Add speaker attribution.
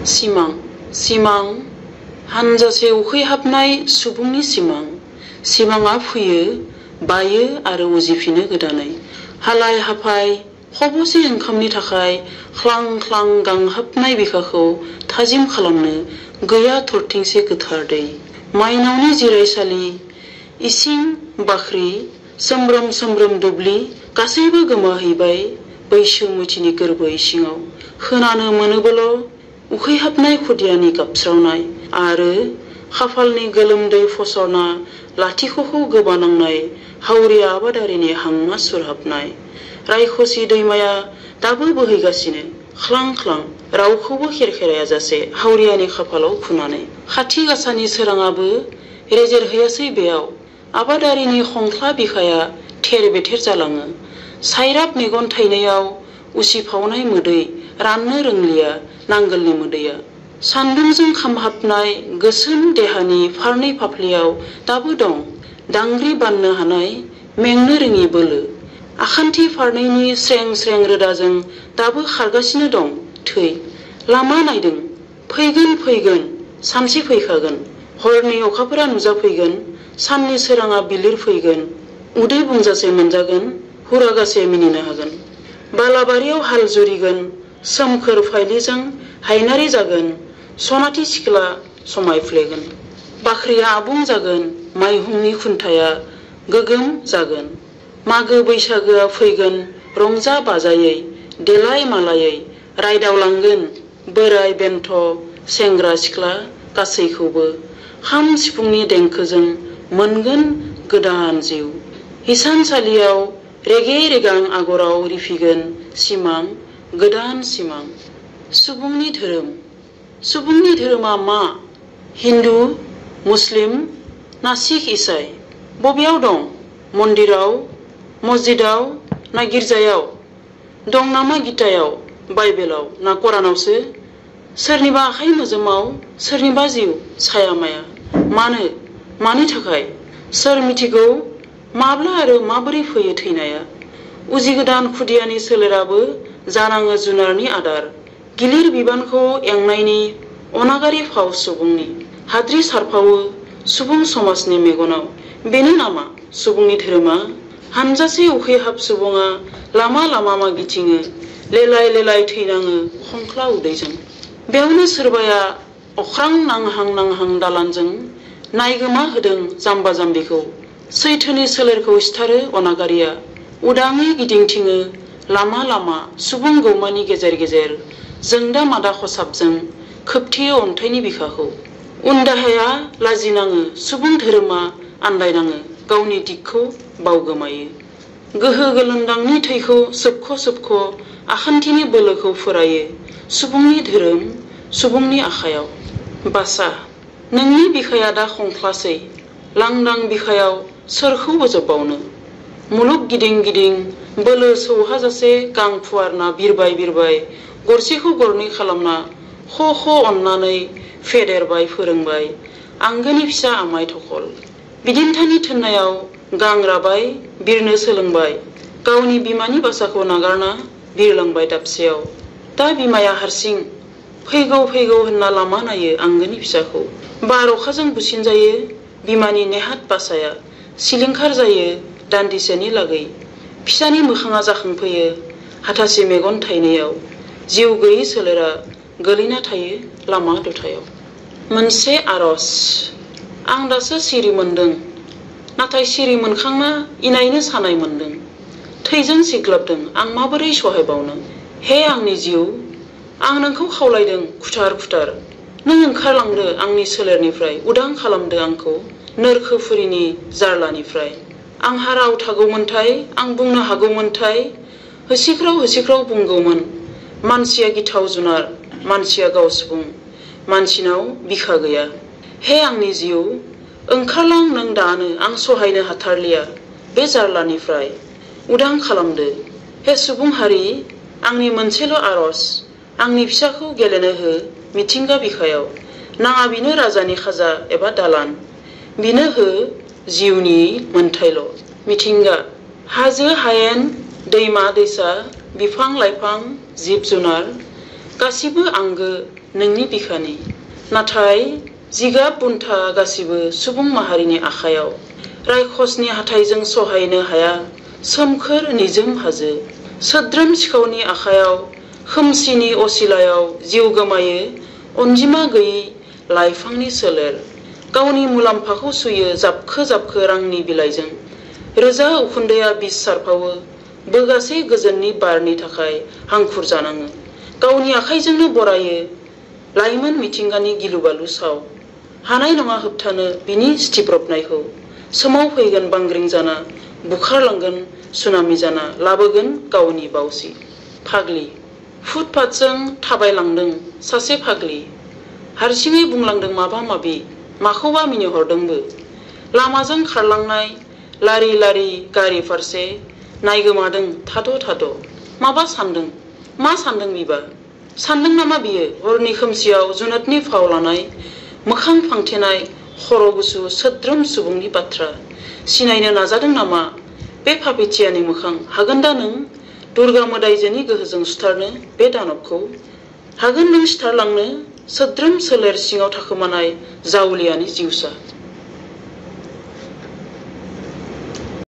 Speaker 1: सिमां सिमां हानजासे उखैहाबनाय सुबुंनि सिमां सिमाङा फैयो बायो आरो उजिफिनो गोदानै हालाय हाफाय खबसे ओंखामनि थाखाय ख्लां ख्लां गांहाबनाय बिखाखौ थाजिम खालामनो गैया थरथिंसे गोथार दै माइनावनि जिरायसालि इसिं बाख्रि सोमब्रोम सोमब्रोम दुब्लि गासैबो गोमाहैबाय बैसोमुथिनि गोरबो इसिङाव खोनानो मोनोबोल' उखैहाबनाय खुदियानि गाबस्रावनाय आरो खाफालनि गोलोमदै फसरना लाथिख'खौ गोबानांनाय हावरिया आबादारिनि हांमा सुरहाबनाय रायखसि दैमाया दाबो बोहैगासिनो ख्लां ख्लां रावखौबो खेरखेरायाजासे हावरियानि खाफालाव फुनानै खाथि गासानि सोराङाबो रेजेरहैयासै बेयाव आबादारिनि खंख्ला बिखाया थेर बेथेर जालाङो साइराब मेगन थाइनैयाव उसिफावनाय मोदै राननो रोंलिया नांगोलनि मोदैया सान्दुंजों खामहाबनाय गोसोम देहानि फारनै फाफ्लियाव दाबो दं दांग्रि बाननो हानाय मेंनो रोङि बोलो आखान्थि फारनैनि स्रें स्रें रोदाजों दाबो खारगासिनो दं थै लामा नायदों फैगोन फैगोन सानसे फैखागोन हरनि अखाफोरा नुजाफैगोन साननि सोराङा बिलिर फैगोन उदै बुंजासे मोनजागोन हुरागासे मिनिनो हागोन बालाबारियाव हाल जुरिगोन सोमखोर फाइलिजों हायनारि जागोन सनाथि सिख्ला समायफ्लेगोन बाख्रिया आबुं जागोन माइहुंनि खुन्थाया गोगोम जागोन मागो बैसागोआ फैगोन रंजा बाजायै देलाय मालायै रायदावलांगोन बोराय बेन्थ सेंग्रा सिख्ला गासैखौबो खाम सिफुंनि देंखोजों मोनगोन गोदान जिउ हिसानसालियाव रेगे रेगां आगराव रिफिगोन सिमां गोदान सिमां सुबुंनि धोरोमा मा हिन्दु मुस्लिम ना सिख इसाई बबेयाव दं मन्दिराव मस्जिदाव ना गिर्जायाव दं नामा गितायाव बाइबेलाव ना कुरानावसो सोरनिबा आखाइ मोजोमाव सोरनिबा जिउ साया माया मानो थाखाय सोर मिथिगौ माब्ला आरो माबोरै फैयो थैनाया उजिगोदान खुदियानि सोलेराबो जानाङो जुनारनि आदार गिलिर बिबानखौ एंनायनि अनागारि फाव सुबुंनि हाद्रि सारफावो सुबुं समाजनि मेगनाव बेनो नामा सुबुंनि धोरोमा हानजासे उखैहाब सुबुङा लामा लामा मागिथिङो लेलाय लेलाय थैनाङो खंख्ला उदैजों बेयावनो सोरबाया अख्रां नांहां नांहां दालानजों नायगोमा होदों जाम्बा जाम्बिखौ सैथोनि सोलेरखौ सिथारो अनागारिया उदाङै गिदिंथिङो लामा लामा सुबुं गौमानि गेजेर गेजेर जोंदा मादा खसाबजों खोबथेयो अन्थाइनि बिखाखौ उनदाहाया लाजिनाङो सुबुं धोरोमा आन्दायनाङो गावनि दिगखौ बावगोमायो गोहो गोलोमदांनि थैखौ सोबख' सोबख' आखान्थिनि बोलोखौ फुरायो सुबुंनि धोरोम सुबुंनि आखायाव बासा नोंनि बिखाया दा खंख्लासै लांदां बिखायाव सोरखौ बोजबबावनो मुलुग गिदिं गिदिं बोलो सौहाजासे गां फुवारना बिरबाय बिरबाय गरसेखौ गरनै खालामना ख' अननानै फेदेरबाय फोरोंबाय आंगोनि फिसा आमाय थखल बिदिन्थानि थोननायाव गां राबाय बिरनो सोलोंबाय गावनि बिमानि बासाखौ नागारना बिरलांबाय दाबसेयाव दा बिमाया हारसिं फैगौ फैगौ होनना लामा नायो आंगोनि फिसाखौ बार अखाजों बुसिनजायो बिमानि नेहात बासाया सिलिंखार जायो दान्दिसेनि लागै फिसानि मोखाङा जाखांफैयो हाथासे मेगन थाइनैयाव जिउ गैयै सोलेरा गोलैना थायो लामा दथायाव मोनसे आरज आं दासो सिरि मोनदों नाथाय सिरि मोनखांना इनायनो सानाय मोनदों थैजों सिग्लाबदों आं माबोरै सहायबावनो हे आंनि जिउ आं नोंखौ खावलायदों खुथार खुथार नों ओंखारलांदो आंनि सोलेरनिफ्राय उदां खालामदो आंखौ नोरखोफुरिनि जारलानिफ्राय आंहा राव थागौमोनथाय आं बुंनो हागौमोनथाय होसिख्राव बुंगौमोन मानसिया गिथाव जुनार मानसिया गाव सुबुं मानसिनाव बिखा गैया हे आंनि जिउ ओंखारलां नों दानो आं सहायनो हाथारलिया बे जारलानिफ्राय उदां खालामदो हे सुबुं हारि आंनि मोनसेल' आरज आंनि फिसाखौ गेलेनो हो मिथिंगा बिखायाव नाङा बिनो राजानि खाजा एबा दालान बिनो हो जिउनि मोनथायल' मिथिंगा हाजो हायेन दैमा दैसा बिफां लाइफां जिब जुनार गासिबो आंगो नोंनि बिखानि। नाथाय जिगाब बुन्था गासिबो सुबुं माहारिनि आखायाव। रायखसनि हाथाइजों सहायनो हाया सोमखोर निजोम हाजो। सोद्रोम सिखावनि आखायाव खोमसिनि असिलायाव जिउ गोमायो अनजिमा गैयै लाइफांनि सोलेर। गावनि मुलाम्फाखौ सुयो जाबखो जाबखो रांनि बिलाइजों। रोजा उखुन्दैया बिस सारफावो बोगासे गोजोननि बारनि थाखाय हांखुर जानाङो। गावनि आखाइजोंनो बरायो लाइमोन मिथिंगानि गिलुबालु साव। हानाय नङा होबथानो बिनि सिथिब्रबनायखौ। सोमाव फैगोन बांग्रिं जाना बुखारलांगोन सुनामि जाना लाबोगोन गावनि बावसि। फाग्लि। फुटपाथजों थाबायलांदों सासे फाग्लि। हारसिङै बुंलांदों माबा माबि माखौबा मिनिहरदोंबो। लामाजों खारलांनाय लारि लारि गारि फारसे नायगोमादों थाद' थाद'। माबा सानदों, मा सानदों बिबा? सानदों नामा बियो हरनि खोमसियाव जुनादनि फाव लानाय मोखां फांथेनाय खर' गुसु सोद्रोम सुबुंनि बाथ्रा? सिनायनो नाजादों नामा बे पापिथियानि मोखां? हागोन दा नों दुर्गा मोदायजोनि गोहोजों सुथारनो बे दानबखौ? हागोन नों सिथारलांनो सोद्रोम सोलेर सिङाव थाखोमानाय जावलियानि जिउसा?